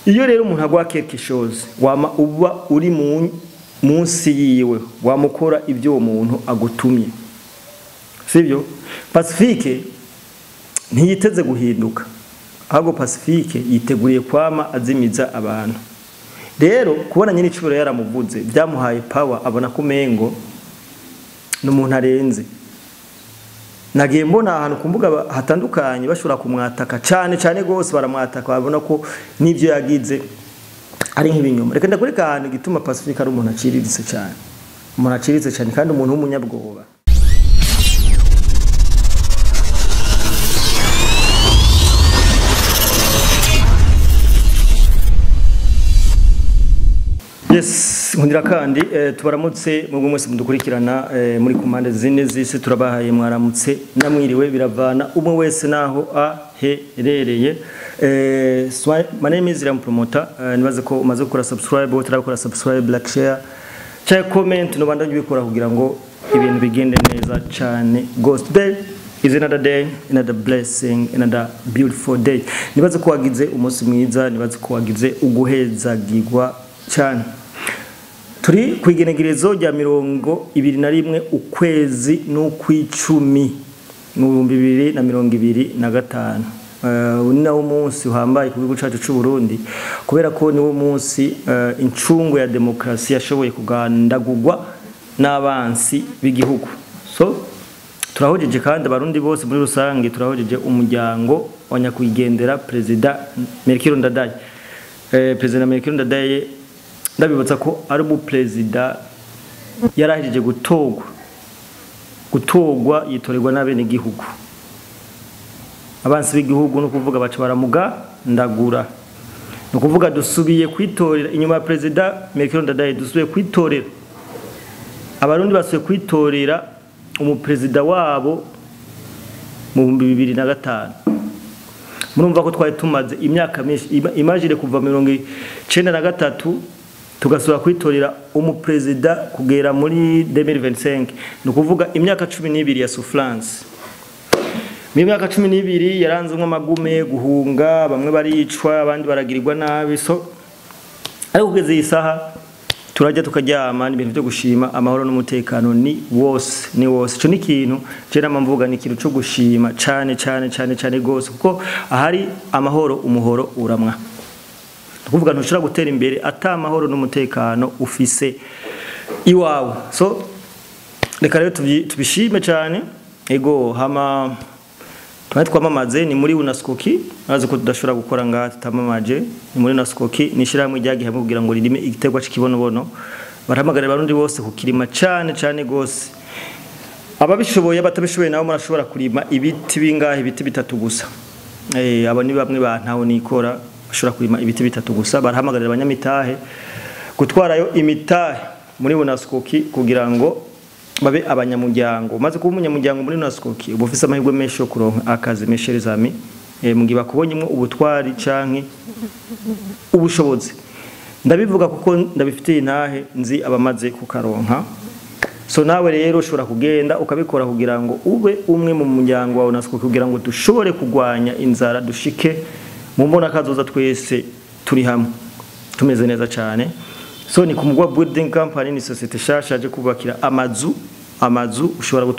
Iyo rero umuntu agwa quelque chose, wama uba uri munsi yiwe, wamukora ibyo uwo muntu agutumye, sibyo? Pacifique ntiyiteze guhinduka, ahubwo Pacifique yiteguriye kwama azimiza abantu. Rero kubona nyine icubiro yaramuvuze byamuhaye power, abona ko umengo n'umuntu arenze. Nagiye mbona ahantu ku mbuga hatandukanye bashobora kumwataka cyane cyane gose, baramwataka babona ko n'ibyo yagize ari nk'ibinyoma. Reka ndakwereka ahantu igituma Pacifique ari umuntu aciriritse cyane, umuntu aciriritse cyane kandi umuntu w'umunyabwoba. Yes, nkundira kandi tubaramutse mwebwe mwese mudukurikirana muri ku mpande zine z'isi, turabahaye mwaramutse namwiriwe, biravana umwe wese naho aherereye. My name is Ram Promoter. Nibaze ko umaze gukora subscribe, utarakora subscribe, like, share, cyangwa comment, nubandanye ubikora kugira ngo ibintu bigende neza cyane. Ghost day is another day, another blessing, another beautiful day. Nibaze ko wagize umunsi mwiza, nibaze ko wagize uguhezagirwa cyane. Turi ku igenekerezo rya 21 ukwezi n'ukwicumi mu 2025. Uyu ni nawo munsi uhambaye ku gihugu cyacu c'u Burundi, kubera ko niwo munsi incungu ya demokrasi yashoboye kugandagurwa n'abansi b'igihugu. So turahojeje kandi abarundi bose muri rusange, turahojeje umuryango wa nyakwigendera Perezida Melchior Ndadaye. Perezida Melchior Ndadaye, ndabibutsa ko ari umuperezida yarahejeje gutorwa yitorerwa n'abenegihugu. Abansi b'igihugu no kuvuga baca baramuga ndagura, no kuvuga dusubiye kwitorera inyuma ya Perezida Melchior Ndadaye, dusubiye kwitorera, abarundi basubiye kwitorera umuperezida wabo mu 2005. Murumva ko twari tumaze imyaka myinshi, imagine kuva 93 tugasubira kwitorera umuperezida kugera muri 2025, ni ukuvuga imyaka 12 ya souffrance. Mu myaka 12 yaranze amagume, guhunga, bamwe baricwa, abandi baragirirwa nabi. So ariko kugeza iyi saha turajya tukaryama, ni ibintu byo gushima, amahoro n'umutekano ni wose, ni wose. Ico ni ikintu je nama mvuga, ni ikintu cyo gushima cyane cyane cyane cyane gose, kuko ahari amahoro umuhoro uramwa. Kuvuga ntushobora gutera imbere ata amahoro n'umutekano ufise iwawe. So reka rero tubishime cyane. Ego hama twari twamamaze ni muri Unaskoki, azi ko tudashobora gukora ngaha tutamamaje. Ni muri Unaskoki, ni ishyirahamwe ryagiye hamwe kugira ngo ririme igiterwa c'ikibonobono. Barahamagarira abarundi bose kukirima cyane cyane gose, ababishoboye, abatabishoboye nabo murashobora kurima ibiti bingahe? Ibiti bitatu gusa. Abo ni bamwe ba ntaho nikora bashobora kurima ibiti bitatu gusa. Barahamagarira abanyamitahe gutwarayo imitahe muri Unaskoki kugira ngo babe abanyamuryango. Maze kuba umunyamuryango muri Unaskoki uba ufise amahirwe menshi yo kuronka akazi, mes chers amis. Mugihe bakubonyemwo ubutwari canke ubushobozi. Ndabivuga kuko ndabifitiye intahe, nzi abamaze kukaronka. So nawe rero ushobora kugenda ukabikora kugira ngo ube umwe mu muryango wa Unaskoki, kugira ngo dushobore kugwanya inzara, dushike mu mbona kazoza twese turi hamwe tumeze neza cyane. So ni ku Mugwa Building Company, ni societe shasha yaje kubakira amazu. Amazu ushobora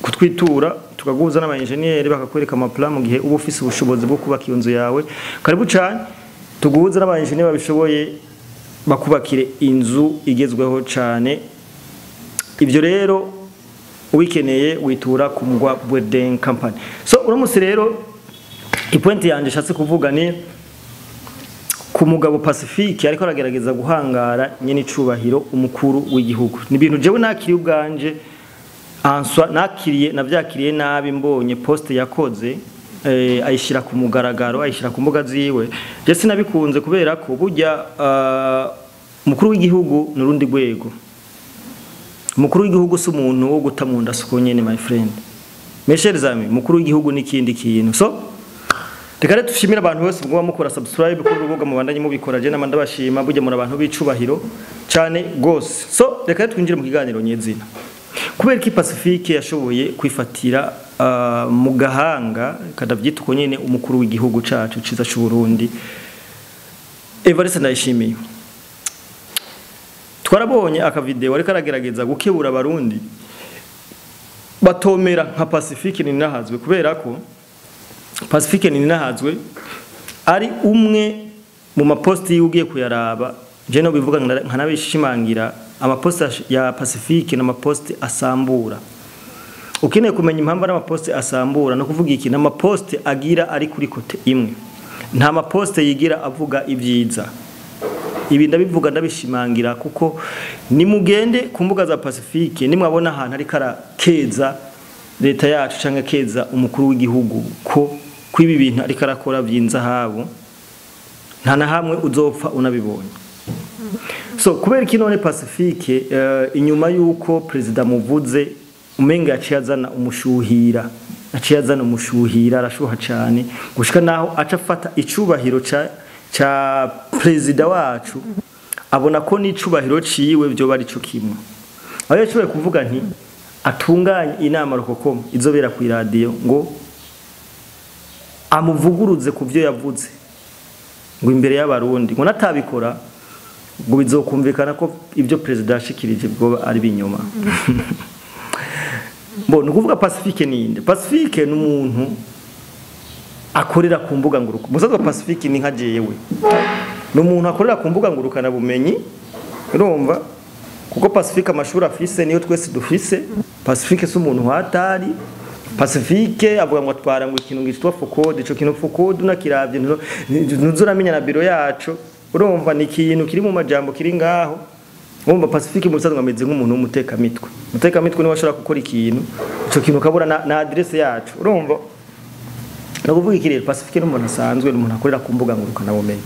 kutwitura tukaguhuza n'aba engineer bakakwereka ama plan mu gihe uba ufise ubushobozi bwo kubaka iyo nzu yawe. Karibu cyane, tuguhuza n'aba engineer babishoboye bakubakire inzu igezweho cyane. Ibyo rero ubikeneye witura ku Mugwa Building Company. So uno munsi rero ipoint yanje nshatse kuvuga ni ku mugabo Pacifique ariko aragerageza guhangara nyene icubahiro umukuru w'igihugu. Ni ibintu jewe nakiriye ubwanje, answa nakiriye, navyakiriye nabi mbonye post yakoze, ayishira ku mugaragaro, ayishira ku mbuga ziwe. Je sinabikunze kubera ko burya umukuru w'igihugu n'urundi rwego. Umukuru w'igihugu si umuntu wo guta mu nda suko nyene, my friend. Mes chers amis, umukuru w'igihugu n'ikindi kintu. So reka rero dushimire abantu bose muguma mukora subscribe kuri urubuga, mubandanye mubikora, je nama ndabashima, burya muri abantu b'icubahiro cyane gose. So reka rero twinjire mu kiganiro nyezina. Kubera ko Pacifique yashoboye kwifatira mu gahanga, kadavyita uko nyene, umukuru w'igihugu cacu ciza c'u Burundi. Evariste Ndayishimiye, twarabonye akavideo ariko aragerageza gukebura abarundi batomera nka Pacifique Ninahazwe, kubera ko Pacifique Ninahazwe ari umwe mu maposti yugiye kuyaraba. Je no bivuga nkanabishimangira, amaposti ya Pacifique n'amaposti asambura. Ukeneye kumenya impamvu ari amaposti asambura, no kuvuga iki, n'amaposti agira ari kuri côté imwe, nta maposte yigira avuga ibyiza. Ibi ndabivuga ndabishimangira kuko nimugende ku mbuga za Pacifique, nimwabona ahantu ariko arakeza leta yacu canke keza umukuru w'igihugu ko kwibi bintu ariko arakora vy'inzahabu, nta na hamwe uzopfa unabibonye. So kubera iki none Pacifique, inyuma yuko president muvuze, umenga yaciye azana umushuhira, aciye azana umushuhira, arashuha cyane gushika naho aca afata icubahiro ca president wacu, abona ko n'icubahiro ciwe byo bari cyo kimwe, aho yashoboye kuvuga nti atunganye inama rukokoma izobera ku radio ngo amuvuguruze ku byo yavuze ngo imbere y'abarundi, ngo natabikora ngo bizokumvikana ko ibyo president yashikirije bwo ari binyoma. Bo nukuvuga Pacifique ninde? Pacifique ni umuntu akorera ku mbuga nguruka. Musaza Pacifique ni nka jewe. Ni umuntu akorera ku mbuga ngurukana bumenyi. Urumva? Kuko Pacifique amashuri afise niyo twese dufise. Pacifique si umuntu hatari. Pacifique avuga ngo atwara ngo ikintu ngitwa FOCODE, ico kintu FOCODE unakiravye ntuzoramenya na biro yaco. Urumva, ni ikintu kiri mu majambo kiri ngaho. Urumva, Pacifique mu bisanzwe ameze nk'umuntu w'umutekamitwe. Umutekamitwe niwe ashobora gukora ikintu, ico kintu ukabura na adresse yacu. Urumva? No kuvuga iki rero, Pacifique ni umuntu asanzwe, ni umuntu akorera ku mbuga ngurukana bumenyi.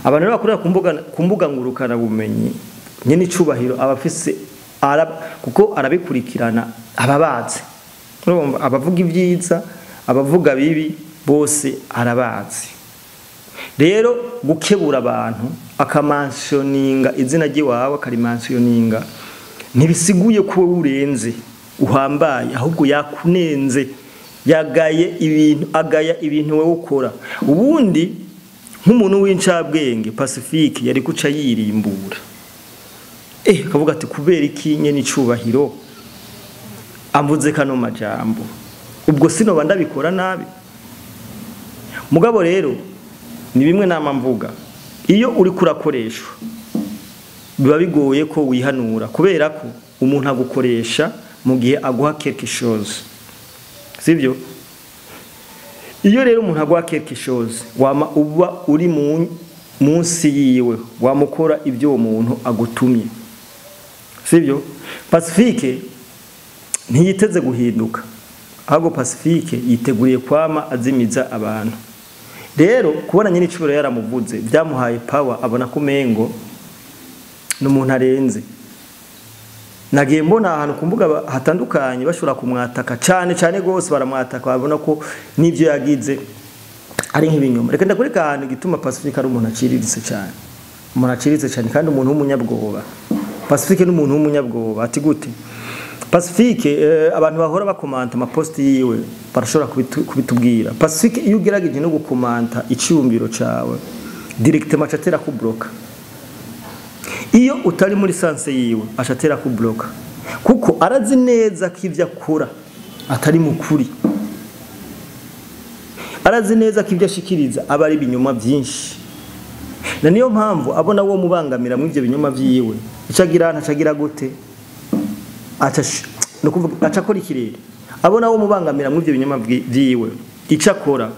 Abantu rero bakorera ku mbuga ngurukana bumenyi, nyene icubahiro aba afise kuko arabikurikirana, ababazi. Urumva, abavuga ibyiza, abavuga bibi, bose arabazi. Rero gukebura abantu akamentioninga izina ry'iwawe, akarimentioninga, ntibisiguye ko wowe urenze uhambaye, ahubwo yakunenze, yagaye ibintu, agaya ibintu wowe ukora. Ubundi nk'umuntu w'incabwenge, Pacifique yari guca yirimbura, akavuga ati: "Kubera iki nyene icubahiro amvuze kano majambo? Ubwo sinoba ndabikora nabi?" Mugabo rero ni bimwe nama mvuga, iyo uri kurakoreshwa biba bigoye ko wihanura, kubera ko umuntu agukoresha mu gihe aguha quelque chose, sibyo? Iyo rero umuntu aguha quelque chose, wama uba uri mu munsi yiwe, wamukora ibyo uwo muntu agutumye, sibyo? Pacifique ntiyiteze guhinduka, ahubwo Pacifique yiteguriye kwama azimiza abantu. Rero kubona nyine icubahiro yaramuvuze byamuhaye power, abona ko umengo ni umuntu arenze. Nagiye mbona ahantu ku mbuga hatandukanye bashobora kumwataka cyane cyane gose, baramwataka, babona ko n'ibyo yagize ari nk'ibinyoma. Reka ndakwereka ahantu igituma Pacifique ari umuntu aciriritse cyane, umuntu aciriritse cyane kandi umuntu w'umunyabwoba. Pacifique ni umuntu w'umunyabwoba. Ati gute Pacifique? Abantu bahora bakomanta amaposti yiwe barashobora kubitubwira. Pacifique iyo ugerageje no gukomanta icyumviro cawe directement, acatera kubloka. Iyo utari muri sens yiwe, acatera kubloka, kuko arazi neza ko ivyo akora atari mukuri, arazi neza ko ibyo ashikiriza aba ari ibinyoma byinshi, na niyo mpamvu abona wo mubangamira mu ivyo binyoma vyiwe. Ico agira, ntacagira gute, aca no kuvuga, aca akora ikirere. Abona wo mubangamira mu ivyo binyoma vyiwe, ico akora,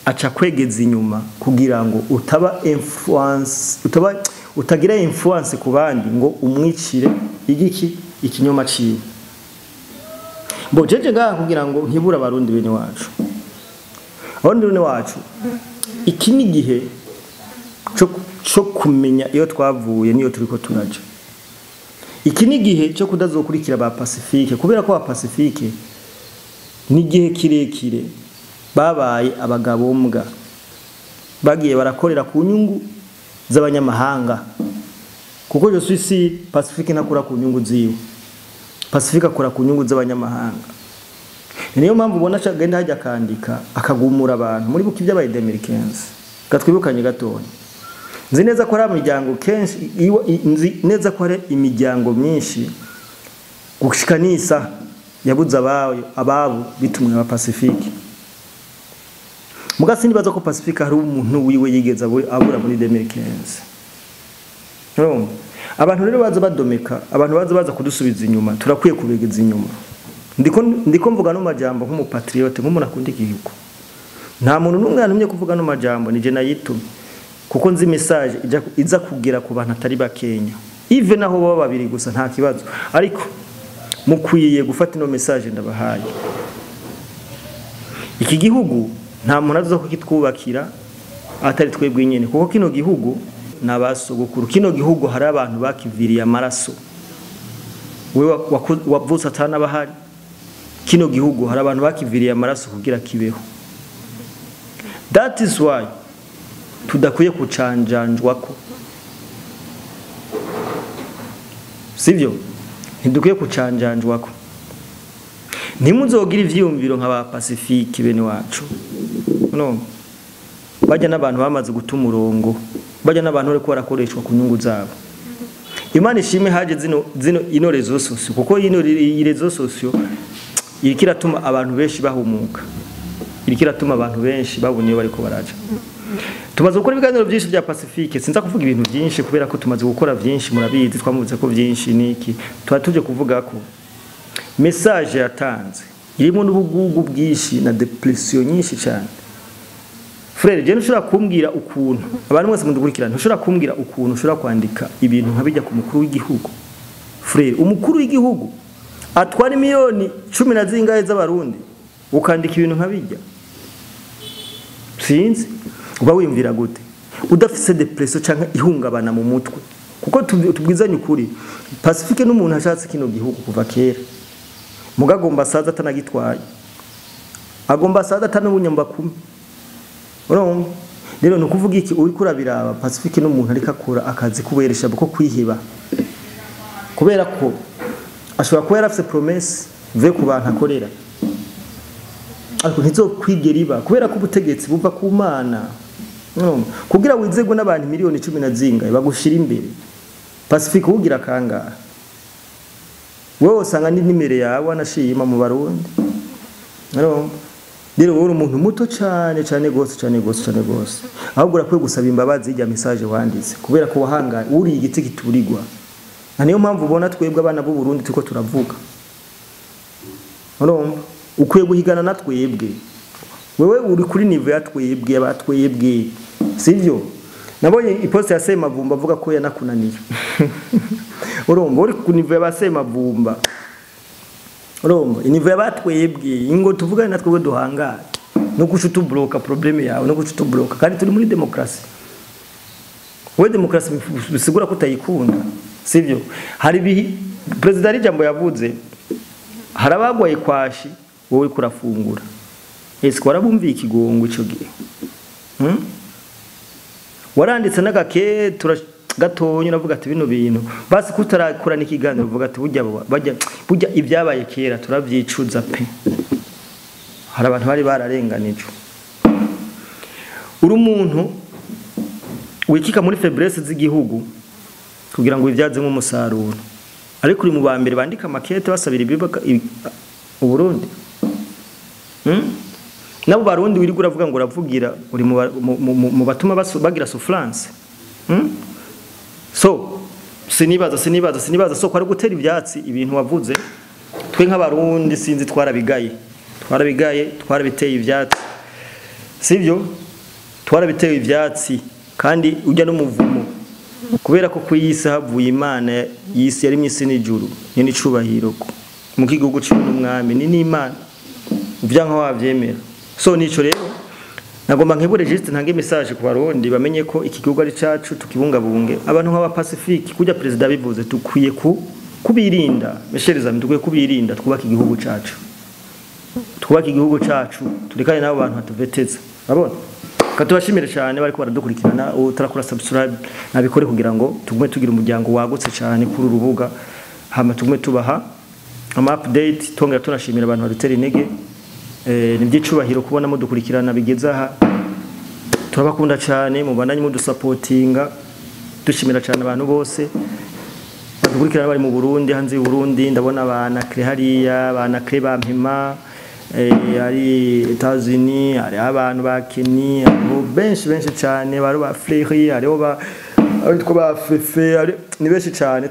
aca kwegeza inyuma kugira ngo utaba influence, utaba utagira influence ku bandi ngo umwicire igiki, ikinyoma ciwe. Bo jeje ngaha kugira ngo nkibura abarundi bene wacu, abarundi bene wacu, iki ni igihe cyo kumenya iyo twavuye niyo turiko turaja. Iki ni igihe cyo kudazokurikira ba Pacifique, kubera ko ba Pacifique ni igihe kirekire babaye abagabo mbwa, bagiye barakorera ku nyungu z'abanyamahanga, kuko je suis sûr Pacifique ntakora ku nyungu ziwe, Pacifique akora ku nyungu z'abanyamahanga. Niyo mpamvu ubona agenda hajya akandika akagumura abantu muri buki byabaye 2015. Gatwibukanye gatoya. Nzi neza ko ari imiryango kenshi, nzi neza ko ari imiryango myinshi gushika nisa yabuze ababo bitumwe na Pacifique. Muga sinibaza ko Pacifique hari umuntu wiwe yigeze abura muri 2015. No. Abantu rero baza badomeka, abantu baza kudusubiza inyuma, turakwiye kubegeza inyuma. Ndiko mvuga no majambo nk'umupatriote, nk'umuntu akunda igihugu. Nta muntu n'umwe yantumye kuvuga no majambo, nije nayitumye. Kuko nzi message iza kugera ku bantu atari bakenya. Ive naho baba babiri gusa nta kibazo. Ariko mukwiye gufata ino message ndabahaye. Iki gihugu nta muntu aza kukitwubakira atari twebwe nyene, kuko kino gihugu nabasogokuru, kino gihugu hari abantu bakiviriye amaraso. Wewe wavutse atanabahari. Kino gihugu hari abantu bakiviriye amaraso kugira kibeho. That is why tudakwiye kucanjanjwako. Sivyo? Ntidukwiye kucanjanjwako. Ntimuzogira ivyiyumviro nka ba Pacifique bene wacu. No. Bajya n'abantu bamaze guta umurongo, bajya n'abantu bariko barakoreshwa ku nyungu zabo. Imana ishime haje zino ino réseaux sociaux, kuko ino réseaux sociaux iriko iratuma abantu benshi bahumuka. Iriko iratuma abantu benshi babona iyo bariko baraja. Tumaze gukora ibiganiro byinshi bya Pacifique, sinza kuvuga ibintu byinshi kubera ko tumaze gukora byinshi, murabizi twamuvuze ko byinshi niki. Tuba tuje kuvuga ko message yatanze irimo n'ubugugu bwinshi na depression nyinshi cyane. Frère, je ntushobora kumbwira ukuntu abantu mwese mudukurikirana, ntushobora kumbwira ukuntu ushobora kwandika ibintu nka bijya ku mukuru w'igihugu. Frère, umukuru w'igihugu atwara miliyoni 10 na zingahe z'abarundi, ukandika ibintu nka bijya. Sinzi uba wiyumvira gute udafise depression canke ihungabana mu mutwe. Kuko tubwizanye ukuri, Pacifique n'umuntu ashatse kino gihugu kuva kera. Mugagomba asaza atanagitwaye, agomba asaza atanubunyamba kumi. Urumva rero ni ukuvuga iki uriko urabiraba, Pacifique n'umuntu ariko akora akazi kuberesha ko kwiheba, kubera ko ashobora kuba yarafise promesse ve ku bantu akorera, ariko ntizokwigera iba kubera ko ubutegetsi buva ku Mana. Kugira wizegwe n'abantu miliyoni 10 na zingahe bagushira imbere, Pacifique ugira kangahe? Wewe usanga ni nimere yawe anashima mu Barundi. Rero wowe umuntu muto cyane cyane gose cyane gose cyane gose, ahubwo urakwiye gusaba imbabazi ijya message wanditse, kubera ko wahangaye uri igiti kiturirwa. Na niyo mpamvu ubona twebwe abana b'u Burundi tuko turavuga. Urumva ukwiye guhigana na twebwe. Wewe uri kuri niveau ya twebwe abatwebwe, sivyo? Nabonye iposte ya Semavumba avuga ko yanakunaniye. Urumva uri ku niveau ya Semavumba. Urumva niveau y'abatwebwe, ingo tuvugane na twebwe duhangane. No guca utubloka problème yawe, no guca utubloka kandi turi muri demokrasi. We demokrasi bisigura ko utayikunda, sivyo? Hari bihi president ari jambo yavuze, harabagwaye kwashi wowe kurafungura. Ese warabumviye ikigongo ico gihe? Waranditse n'agake gatonya uravuga ati bino bintu basi kutarakura n'ikiganiro uvuga ati burya ibyabaye kera turavyicuza pe. Hari abantu bari bararenganijwe. Uri umuntu wikika muri faiblesse z'igihugu kugira ngo ivyazemo umusaruro, ariko uri mu ba mbere bandika makete basabira ibibuga Uburundi. Nabo Barundi wirirwa uravuga ngo uravugira uri mu batuma bagira souffrance. So sinibaza so kwari gutera ivyatsi ibintu wavuze. Twe nk'abarundi sinzi twarabigaye, twarabiteye ivyatsi, sivyo? Twarabiteye ivyatsi kandi ujya n'umuvumo, kubera ko kuyisi havuye Imana yisi yari mwisi n'ijuru ni n'icubahiro mu kigo cy'umwami ni n'Imana uvyanka wavyemera. So nico rero nagomba nkebure juste ntange message ku Barundi bamenye ko iki gihugu ari cacu, tukibungabunge. Abantu nk'aba Pacifique kujya president bivuze tukwiye kubirinda. Meshereza dukwiye kubirinda, twubaka igihugu cacu. Twubaka igihugu cacu, turekane nabo bantu batuveteza. Urabona? Katubashimire cyane bariko baradukurikirana, utarakora subscribe nabikore kugira ngo tugume tugira umuryango wagutse cyane kuri urubuga, hama tugume tubaha ama update. Tongera tunashimira abantu badutera intege. Ni byicubahiro kubona mudukurikirana bigeze aha. Turabakunda cyane, mubandanye mudusapotinga. Dushimira cyane abantu bose badukurikirana bari mu Burundi, hanze y'u Burundi. Ndabona ba Nakre hariya, ba Nakre bampima ari États-Unis, hari abantu ba Kenya, hariho benshi benshi cyane, bari ba Fleury, hariho ba abitwa ba Fefe, ni benshi cyane.